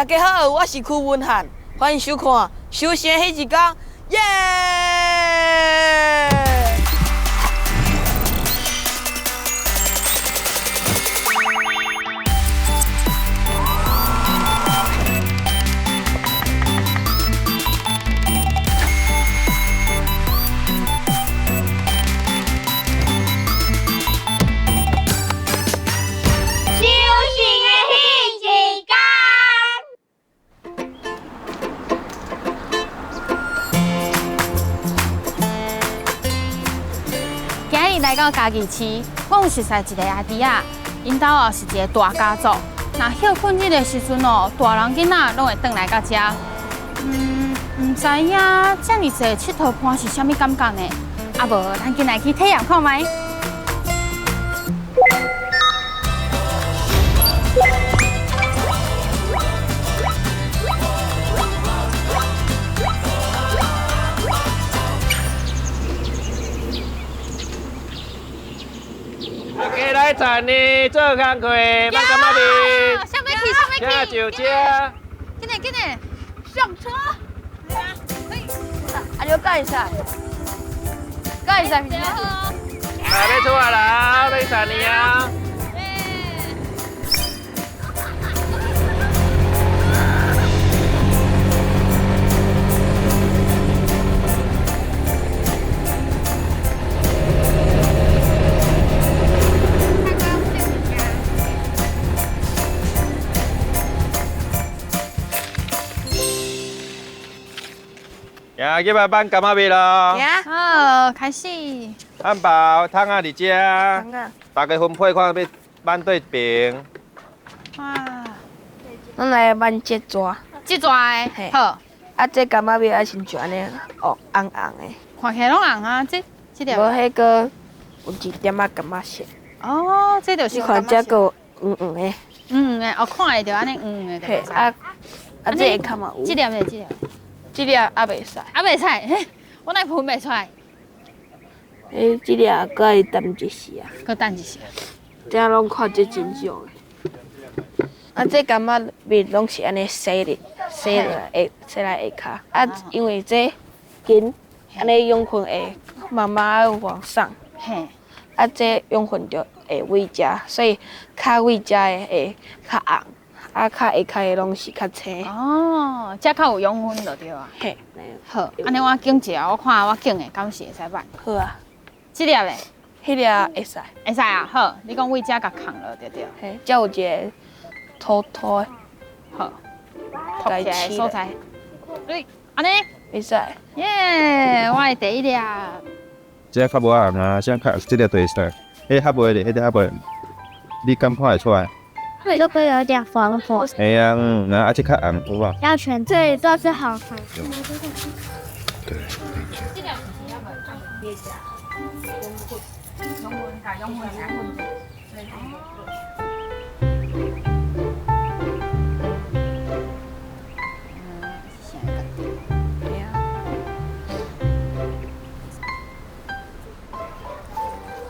大家好，我是柯文翰，歡迎收看《修身彼一工》，耶！修行的彼一工。今日來到嘉義市，我有熟似一个阿弟仔，𪜶兜哦是一个大家族。若歇睏日的時陣哦，大人囡仔攏會轉來到遮。毋知影遮爾濟𨑨迌伴是啥物感覺呢？啊無，咱緊來去體驗看覓。家來田呢，做工課，挽柑仔麵，上欲去，上欲去，請就食。緊來緊來，上車。啊，你敢會使？敢會使？啊，欲出來啦，欲田呢啊！呀，入來挽柑仔麵咯。行。好，開始。漢堡、湯仔佇遮，啊。大家分配看欲挽佗邊。哇，咱來挽這逝。這逝的，嘿好。啊，這柑仔麵愛親像按呢，哦，紅紅的。看起來攏紅啊，這這粒。無彼個有一點仔柑仔色。哦，這就是你看這閣有黃黃的。黃黃的，哦，看會著按呢黃黃的就嘿袂，使。啊啊，這下跤嘛有。這粒咧，這粒。這粒猶袂使。猶袂使，嘿，我哪分袂出來？欸，這粒閣愛等一時啊。閣等一時。這攏看這真少的。啊，這柑仔麵攏是按呢洗咧，洗落來下，洗來下跤。啊，因為這筋按呢養分會慢慢往上。嘿。啊，這養分就會位遮，所以較位遮的會較紅，啊，較下跤的攏是較青。哦，這較有養分就對啊。嘿。好，按呢我揀一下，我看我揀的敢是會使挽。好啊。這粒咧？彼粒會使。會使啊，好，你講位遮共囥落就對。嘿，遮有一个凸凸的。好。凸起來的所在。欸，按呢？會使。耶，我的第一粒。這較無紅啊，這較這粒就會使。彼較袂咧，彼較袂。你敢看會出來？這個有點黃黃。嘿啊，嗯，啊，這較紅有無？要選這裡都是好看。對，沒錯。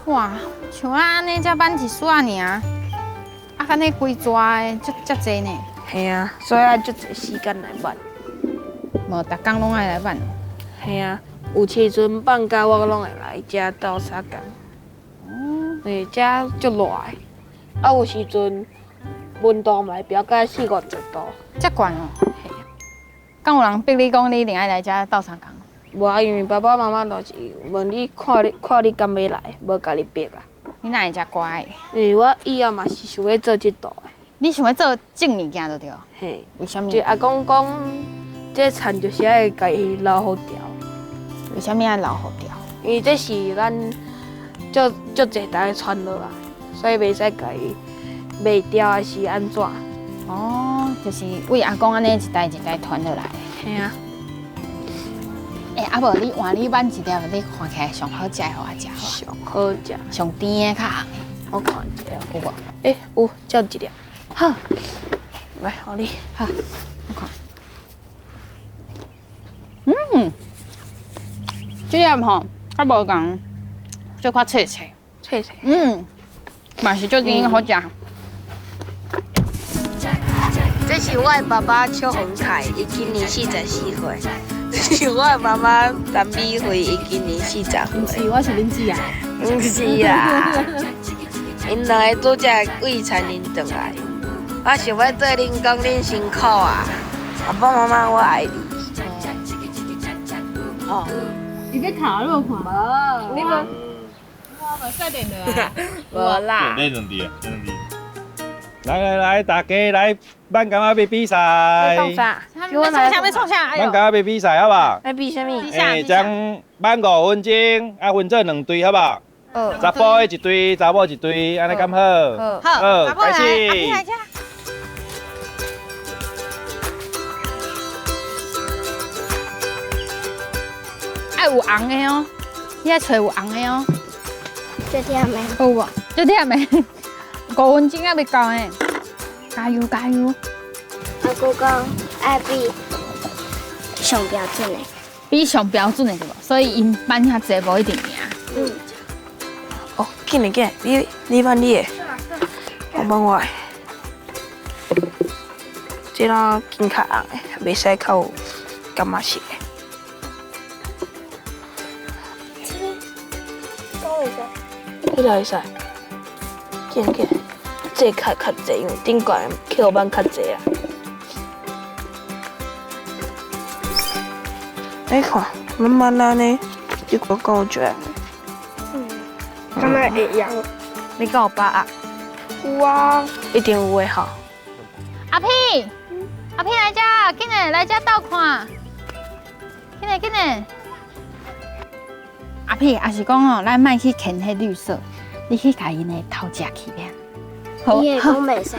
哇，像咱按呢才挽一束仔爾，啊，按呢規逝的，遮遮濟呢。嘿啊，所以愛足濟時間來挽。無，逐工攏愛來挽。嘿啊，有時陣放假我攏會來遮鬥相共。哦。因為遮足熱的，啊有時陣溫度嘛會飆到40、50度。遮懸哦。嘿。敢有人逼你講你一定愛來遮鬥相共？無啊，因為爸爸媽媽都是問你看你看你敢欲來，無共你逼啊。你哪會遮乖？因為我以後嘛是想欲做這道的。你想欲做種物件就對。嘿。為啥物？就阿公講，這田就是愛共伊留予牢。為啥物愛留予牢？因為這是咱足足濟代傳落來，所以袂使共伊賣掉，還是按怎？哦，就是為阿公按呢一代一代傳落來。嘿啊。欸，啊無你換你挽一粒，你看起來上好食的，予我食好。上好食。上甜的較紅的。我看一下，有無？欸，有，這有一粒。好，來，予你。好，我看。嗯，這粒吼較無仝，小可脆脆。脆脆。嗯，嘛是足甜好食。這是是我的爸爸邱宏凯，伊今年44岁。这是我的妈妈陈美惠，伊今年40岁。毋是，我是恁姊啊。毋是啦，𪜶两个拄才为田林转来。我想欲对恁讲，恁辛苦啊！爸爸妈妈，我爱你。哦，伊咧哭，你无看？无，你无？我无说电话。无啦。这两滴啊，这两滴。来来来，大家来，挽柑仔欲比赛。创啥？欲创啥？欲创啥？挽柑仔欲比赛，好无？欲比啥物？欸，将挽5分钟，啊，分做两队，好无？查埔的一队，查某一队，按呢敢好？好，好，开始。爱有红的哦，你爱揣有红的哦。足忝的。有无？足忝的。5分钟犹未够呢，加油加油！阿姑讲爱比上标准的，比上标准的对无？所以𪜶挽遐济无一定赢。嗯。哦，紧来紧来，你挽你的，我挽我的。这拢紧较红的，袂使较有柑仔色的。这个，这个会使。紧紧，这较较济，因为顶悬扣挽较济啊。你看，慢慢安呢，这个够卷。嗯，敢会会晓？你敢有把握？有啊，一定有的吼。阿屁，阿屁来遮，紧来来遮斗看。紧来紧来。阿屁，也是讲哦，咱莫去牵彼绿色。你去共𪜶的头食去了。好，伊会讲袂使。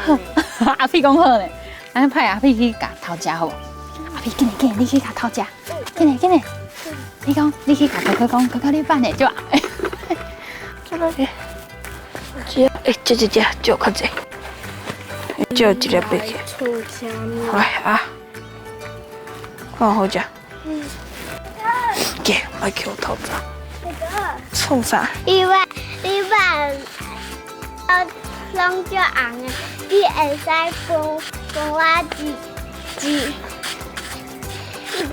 阿屁讲好咧，咱派阿屁去共头食好无？阿屁，紧来紧来，你去共头食，紧来紧来。你讲，你去共哥哥讲，哥哥你放的就。这个，这，欸，这这这，这较济，这一粒白起。来啊，看好食。嗯。给，莫去予偷走。创啥？你把你把，拢足红的，你会使分分我一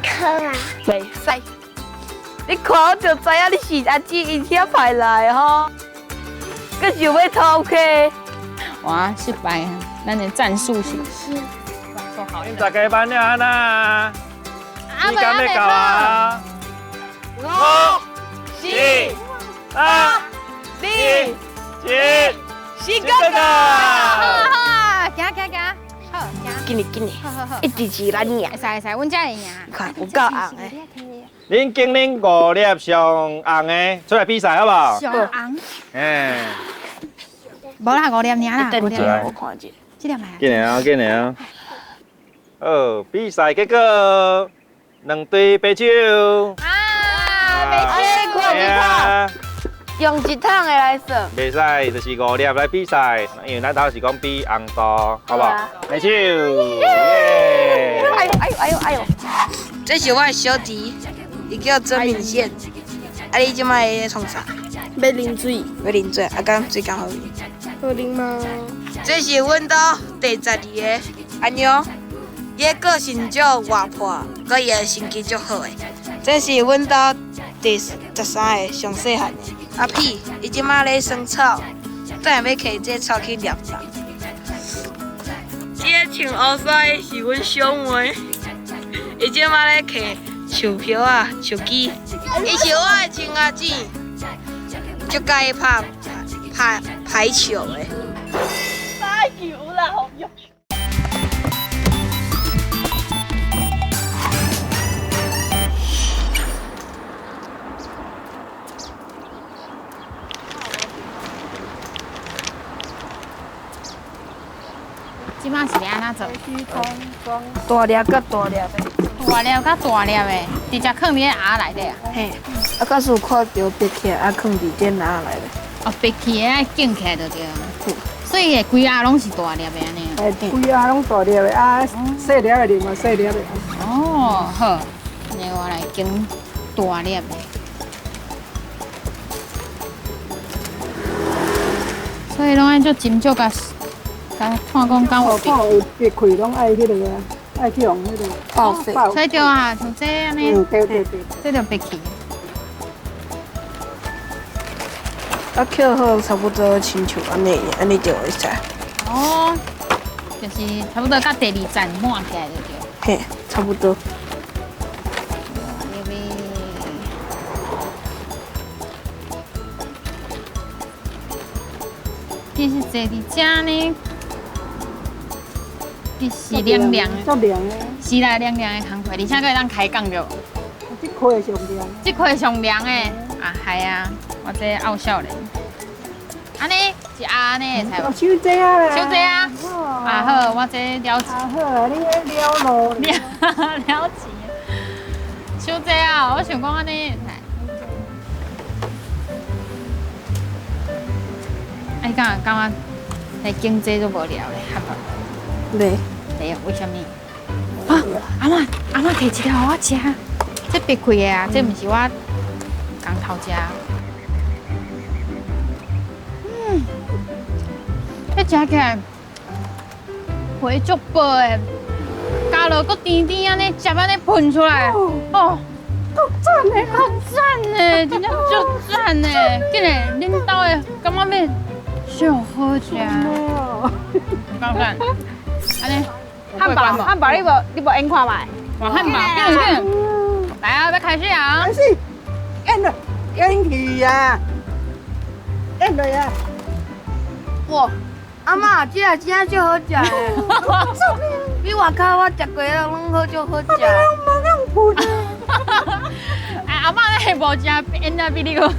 颗吗？袂使。你看我就知影你是阿姊𪜶遐派来的吼，阁想欲偷鸡。哇，失败啊！咱的战术是。恁大家挽了按怎？时间欲到啊！ 5、4、 3、2、1，时间到！好啊好啊，行行行，好行。紧哩紧哩，一直是咱赢。会使会使，阮才会赢。看有够红的。恁拣恁5粒上红的出来比赛，好无？上红。哎。无啦，5粒尔啦。等下，我看一下。这粒来。紧来啊，紧来啊！好，比赛结果，2队白手。啊，白手，你看，用一桶的来算。袂使，就是5粒来比赛，因为咱头是讲比红度，好无？白手。哎呦哎呦哎呦哎呦！这是我的小弟，伊叫曾明宪。啊，你这摆咧创啥？欲啉水。欲啉水，啊，敢水敢好啉？好啉吗？这是阮兜第12个阿娘，伊的个性足活泼，阁伊的神经足好的。这是阮兜第13个上细汉的阿屁，伊这摆咧生草，等下欲摕这草去炼药。这个穿乌衫的是阮小妹，伊这摆咧摕树叶仔、树枝。伊是我的亲阿姊，足佮意拍拍排球的。打球啦，好用。这摆是欲按怎做？大粒佮大粒的。大粒佮大粒的，直接囥伫咧盒内底啊？嘿，啊，假使有看著白起来，啊，囥伫这篮仔内底。哦，白起的爱拣起来就对。所以规盒拢是大粒的按呢。规盒拢大粒的，啊，细粒的另外细粒的。哦，好，按呢我来拣大粒的。所以拢爱足斟酌佮看讲敢有看有别开拢爱彼个啊，爱去用彼个报废。所以对啊，像这按呢。嗯，对对对。这就别去。啊，扣好差不多亲像按呢，按呢就会使。哦，就是差不多到第二站满起来就对。嘿，差不多。其实坐伫遮呢，其实凉凉的，足凉的。是啦，凉凉的工课，而且阁会当开讲著。这块上凉。这块上凉的，啊系啊，我这傲少年。按呢是按呢会使无？收这啊啦。收这啊。啊好，我这了钱。啊好啊，你彼了路。了钱。收这啊，我想讲按呢会使。啊，你敢感觉来经济都无聊咧，汉堡？对。对，为啥物？啊，阿嬷，阿嬷提一条予我食，这别开的啊，这毋是我共头食。嗯，这食起来皮足薄的，加落阁甜甜按呢，汁按呢喷出来，哦，够赞的，够赞的，真正足赞的，紧来，恁兜的感觉欲上好食。够赞。按呢，汉堡，汉堡，你无演看觅？汉堡，紧紧，来啊，欲开始啊！开始，演了，演戏啊，演落啊！哇，阿嬷，这个真正足好食的，比外口我食过的拢好足好食。哎，阿嬷咧无食，演得比你阁好。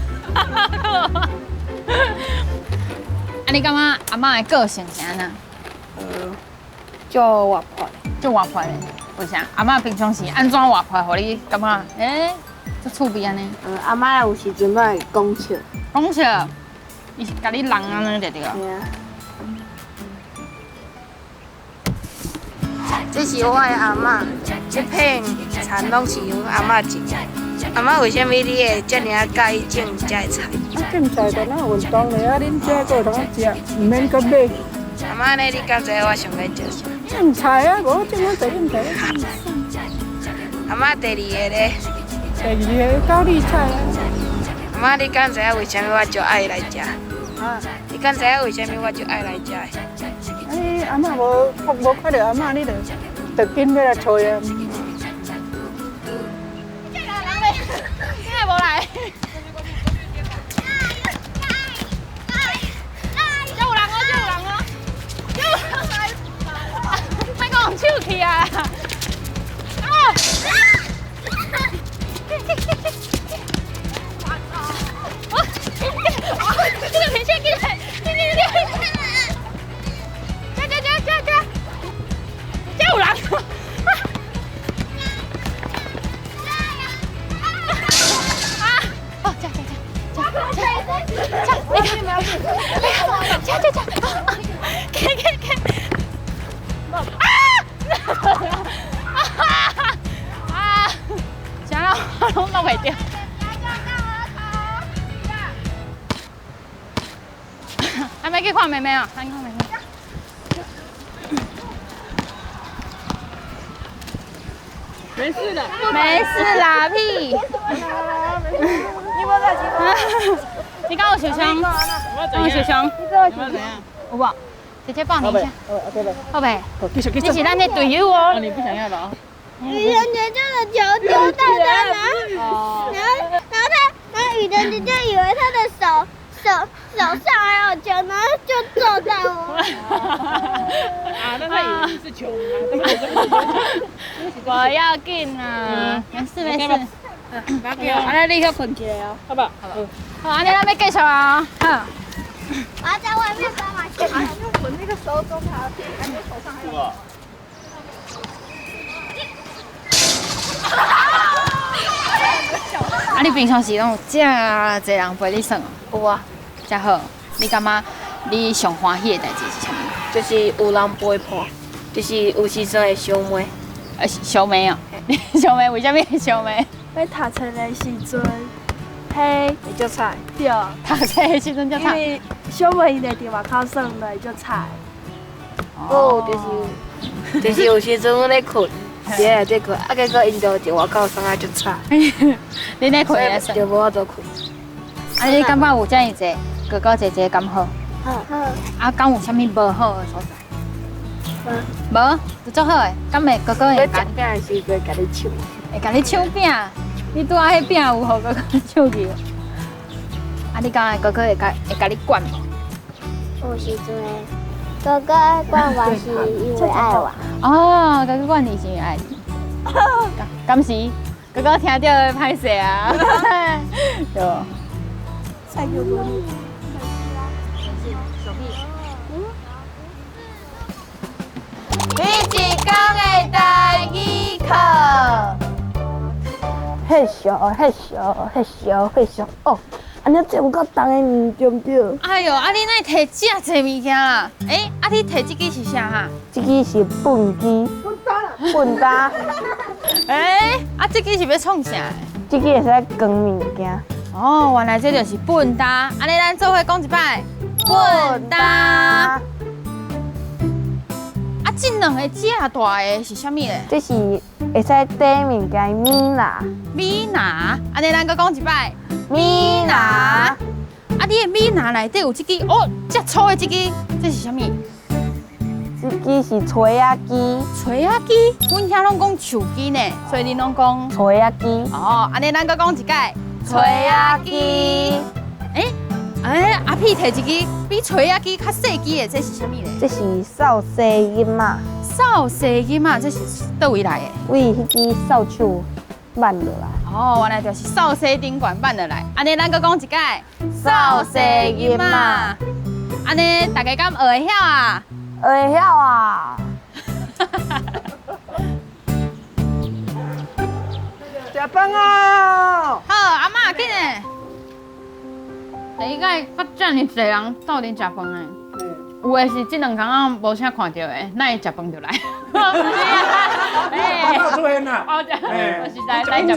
啊，你感觉阿嬷的个性是按怎？足活泼，足活泼的，为啥？阿嬷平常时按怎活泼，予你感觉欸，足趣味按呢？阿嬷有时阵拢会讲笑，讲笑，伊是共你弄按呢就对了。这是我的阿嬷，这片田拢是阮阿嬷种。阿嬷，为啥物你会遮尔仔佮意种这个菜？啊，种菜就咱运动咧，啊，恁这阁有通食，毋免阁买。阿嬷呢？你敢知影我上欲食啥？种菜啊，无种我种菜。阿嬷，第二个咧？第二个高丽菜啊。阿嬷，你敢知影为啥物我就爱来遮？啊？你敢知影为啥物我就爱来遮？啊，你阿嬷无看著阿嬷，你就就紧欲来揣啊。你会无来？这有人哦，这有人哦，这有人来！莫讲手去啊！啊！这个停下，进来，进进进！这这这这这，这有人！啊！哦，这这这这这，你看，这这这，给给给！啊！啊！啥啦？我拢弄袂著。还没去看妹妹啊？去看妹妹。没事的，没事啦，屁。你无在你敢有受伤？敢有受伤？有无？姐姐抱你一下。好呗。你是咱的队友哦。你不想要了？雨人姐姐的球丢到他，然后，然后雨人姐姐以为他的手上还有球，然后就揍到我。啊，那他以为是球吗？不要紧啊，没事没事。按呢你去困一下哦，好不好？好，按呢咱欲继续啊。好。我要在外面帮忙。我那个手中还感觉手上还有。啊，你平常时拢有遮济人陪你耍哦？有啊。遮好，你感觉你上欢喜的代志是啥物？就是有人陪伴，就是有时阵会相骂。相骂哦？相骂为啥物会相骂？欲读册的时阵，彼会足吵。对。读册的时阵足吵。因为小妹伊会伫外口耍，就会足吵。哦，就是有時陣我咧睏，佇內底睏，啊結果𪜶就佇外口送啊足吵。你咧睏會就無法度睏。啊，你感覺有遮爾濟哥哥姐姐敢好？好。啊，敢有啥物無好的所在？無，都足好的。敢會哥哥會欲食餅的時會共你搶？會共你搶餅？你拄仔彼餅有予哥哥搶去？啊，你感覺哥哥會共你管無？有時陣會，哥哥管我是因為愛我。哦，哥哥管你是因為愛你。敢是？哥哥聽著會歹勢啊。對。菜夠多。你一工的台語課。翕相，翕相，翕相，翕相哦！按呢這有夠重的物對毋對？哎喲，啊你哪會提遮濟物件啦？欸，啊你提這支是啥哈？這支是畚箕。畚箕。欸，啊這支是欲創啥？這支會使扛物件。哦，原來這就是畚箕。按呢咱做伙講一擺。畚箕。啊，這兩个遮大的是啥物咧？這是會使綴物件的米拿。米拿，按呢咱閣講一擺。米拿。啊，你的米拿內底有這支哦，遮粗的這支，這是啥物？這支是錘仔機。錘仔機，阮遐攏講手機呢，所以恁攏講錘仔機。哦，按呢咱閣講一擺。錘仔機。欸，阿屁提一支比錘仔機較細支的，這是啥物咧？這是掃沙囡仔。掃沙囡仔，這是佗位來的？為彼支掃帚挽落來。哦，原來就是掃沙頂懸挽落來。按呢，咱閣講一擺。掃沙囡仔。按呢，大家敢學會曉啊？學會曉啊！食飯哦！好，阿嬤緊的。第一擺佮遮爾濟人鬥陣食飯的，有的是這兩工仔無啥看著的，哪會食飯就來？阿嬤出現啦！哦，是來來食飯。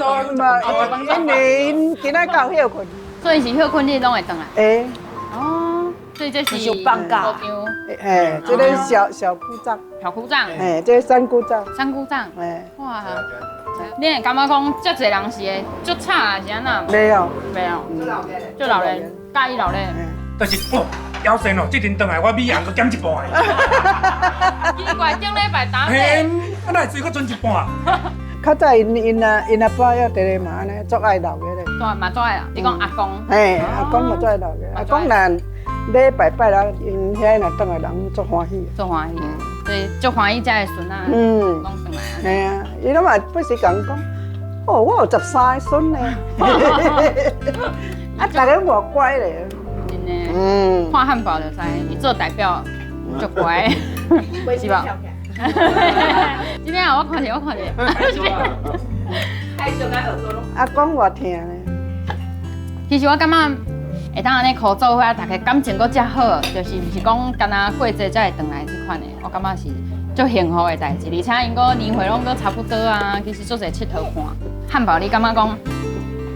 因為𪜶今仔到歇睏，所以是歇睏日攏會轉來。會。哦，所以這是放假。嘿，這个小小姑丈。小姑丈。嘿，這个三姑丈。三姑丈。嘿。哇。你會感覺講遮濟人是會足吵還是按怎？沒有。沒有。足老咧，佮意老咧。但是哦，枵神哦，這陣轉來我米紅閣減一半。奇怪，頂禮拜打嘿，啊哪會水閣剩一半？較早𪜶阿爸猶佇咧嘛，按呢足愛鬧熱咧。嘛足愛啦，你講阿公。嘿，阿公嘛足愛鬧熱，阿公若禮拜拜六，𪜶遐若轉來人足歡喜。足歡喜，所以足歡喜才的孫仔，攏轉來啊。嘿啊，伊攏嘛不時共講，哦，我有13個孫呢。啊，逐个偌乖咧。真的。嗯。看漢堡就知，伊做代表足乖，是吧？今天啊，我看者，我看者。阿公偌疼咧。其實我感覺會當按呢苦做伙，大家感情閣遮好，就是毋是講干焦過節才會轉來這款的，我感覺是足幸福的代誌。而且𪜶閣年歲攏閣差不多啊，其實足濟𨑨迌看。漢堡，你感覺講，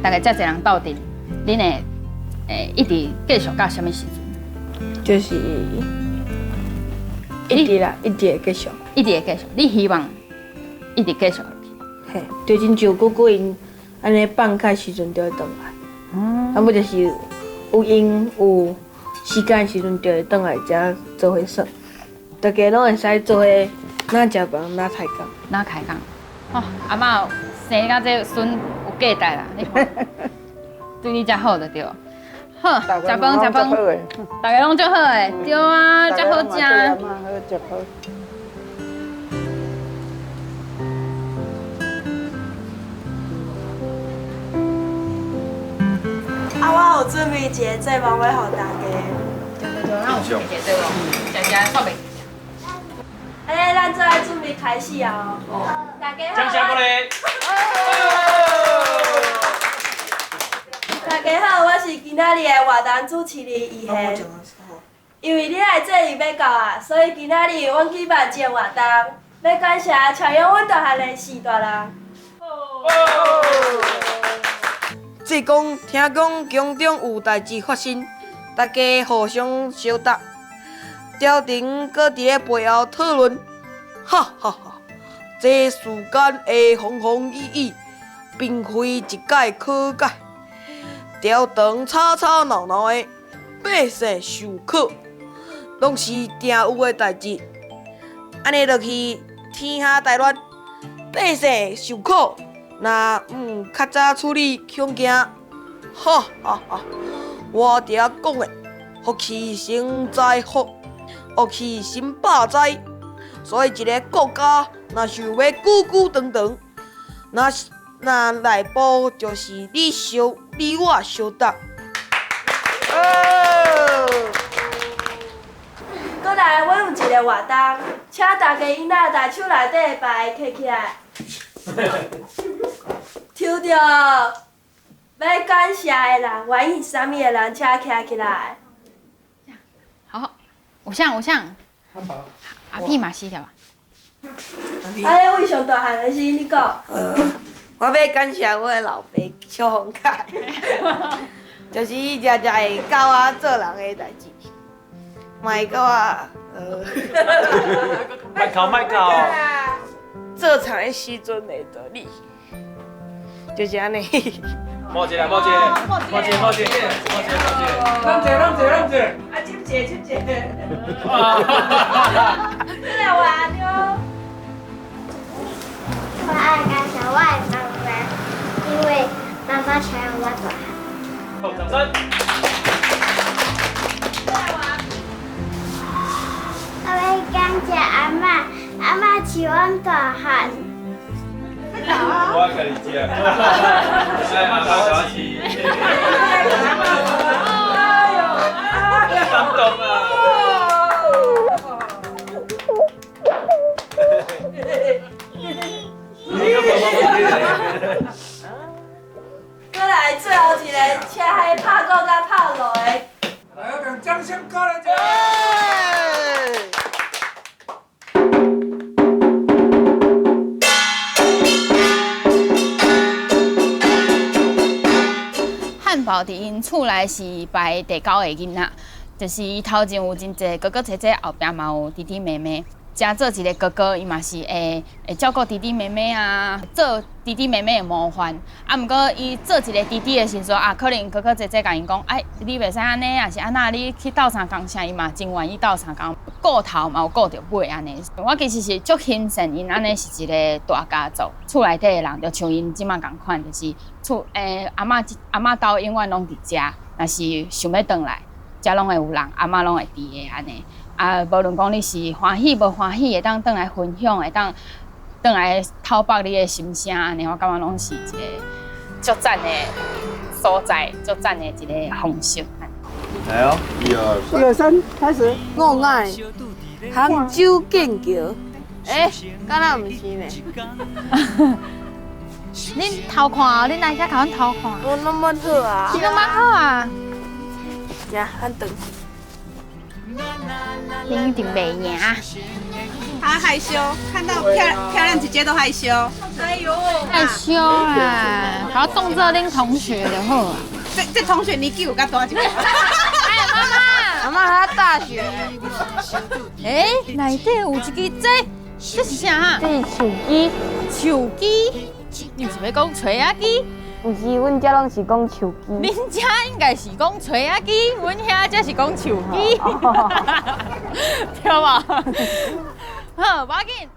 大家遮濟人鬥陣，恁會一直繼續到啥物時陣？就是一直啦，一直會繼續，一直會繼續。你希望一直繼續落去？嘿，就親像姑姑𪜶按呢放假時陣就會轉來，啊，無就是有閒有時間時陣就會轉來遮做伙耍，大家攏會使做伙，哪食飯哪開講，哪開講。哦，阿嬤生甲這孫有價值啦，你看，對你遮好就對。好，食飯食飯，大家攏足好的，對啊，遮好食。好食好。啊，我有準備一個節目欲予大家。對對對，咱有準備一個節目，食食煞袂。按呢，咱做愛準備開始啊！哦，大家好。掌聲鼓勵。大家好，我是今仔日的活動主持人怡賢。因為你來節日欲到啊，所以今仔日阮舉辦這個活動，欲感謝傳養阮大漢的四大人。濟公聽講宮中有代誌發生，大家互相相搭，朝廷阁伫咧背后讨论，哈哈哈！这世间的风风雨雨，并非一解可解。朝堂吵吵闹闹的，百姓受苦，拢是定有的代志。按呢落去，天下大乱，百姓受苦，若毋较早处理，恐惊，哈哈哈！我伫遐讲的，福气生灾福，恶气生百灾。所以一个国家若想欲久久长长，若是若内部就是你相你我相搭。阁来，阮有一个活动，请大家囡仔台手内底的牌摕起来，抽著欲感谢的人，原因是啥物的人，请徛起来。好，有啥有啥？阿屁嘛是对吧？啊，你为上大汉的时，你讲。我欲感谢我的老爸小红凯，就是伊常常会教我做人的代志，嘛会教我莫哭莫哭。做田的时阵的道理，就是按呢。摸一下摸一下摸一下摸一下摸一下摸一下。咱坐咱坐咱坐。啊，接一个接一个。你来玩哟。我爱感谢我的妈妈，因为妈妈才让我大汉。好，掌声。我欲感谢阿嬷，阿嬷饲阮大汉。我家己食，是阿妈教饲。感动啊！阁来最后一个，请彼拍鼓佮拍锣的。来，我用掌声鼓励一下。汉堡伫𪜶厝内是排第九个囡仔，就是伊头前有真济哥哥姐姐，后壁嘛有弟弟妹妹。遮做一个哥哥，伊嘛是会照顾弟弟妹妹啊，做弟弟妹妹的模范。啊，毋过伊做一个弟弟的时阵啊，可能哥哥姐姐共𪜶讲，哎，你袂使按呢，抑是按怎，你去斗相共啥，伊嘛真愿意斗相共，顾头嘛有顾著尾按呢。我其实是足欣羡𪜶按呢是一个大家族，厝内底的人就像𪜶这马仝款，就是厝阿嬷兜永远拢伫遮，若是想欲转来，遮拢会有人，阿嬷拢会伫的按呢。啊，无论讲你是欢喜无欢喜，会当转来分享，会当转来透白你的心声，按呢，我感觉拢是一个足赞的所在，足赞的一个方式。来哦，一二三，一二三，开始。我爱杭州剑桥，欸，敢若毋是呢？恁偷看，恁来遮共阮偷看。我拢蛮好啊。你拢蛮好啊。行，咱转去。恁一定袂赢。他害羞，看到漂亮姐姐都害羞。哎呦，害羞啊！共我当做恁同学就好啊。这同学年纪有较大一点。哎，妈妈，阿妈她大学。哎，内底有一支这，这是啥啊？这是手机。手机？你毋是欲讲锤仔机？毋是，阮遮拢是讲手机。恁遮应该是讲锤仔机，阮遐才是讲手机，对无？好，无要紧。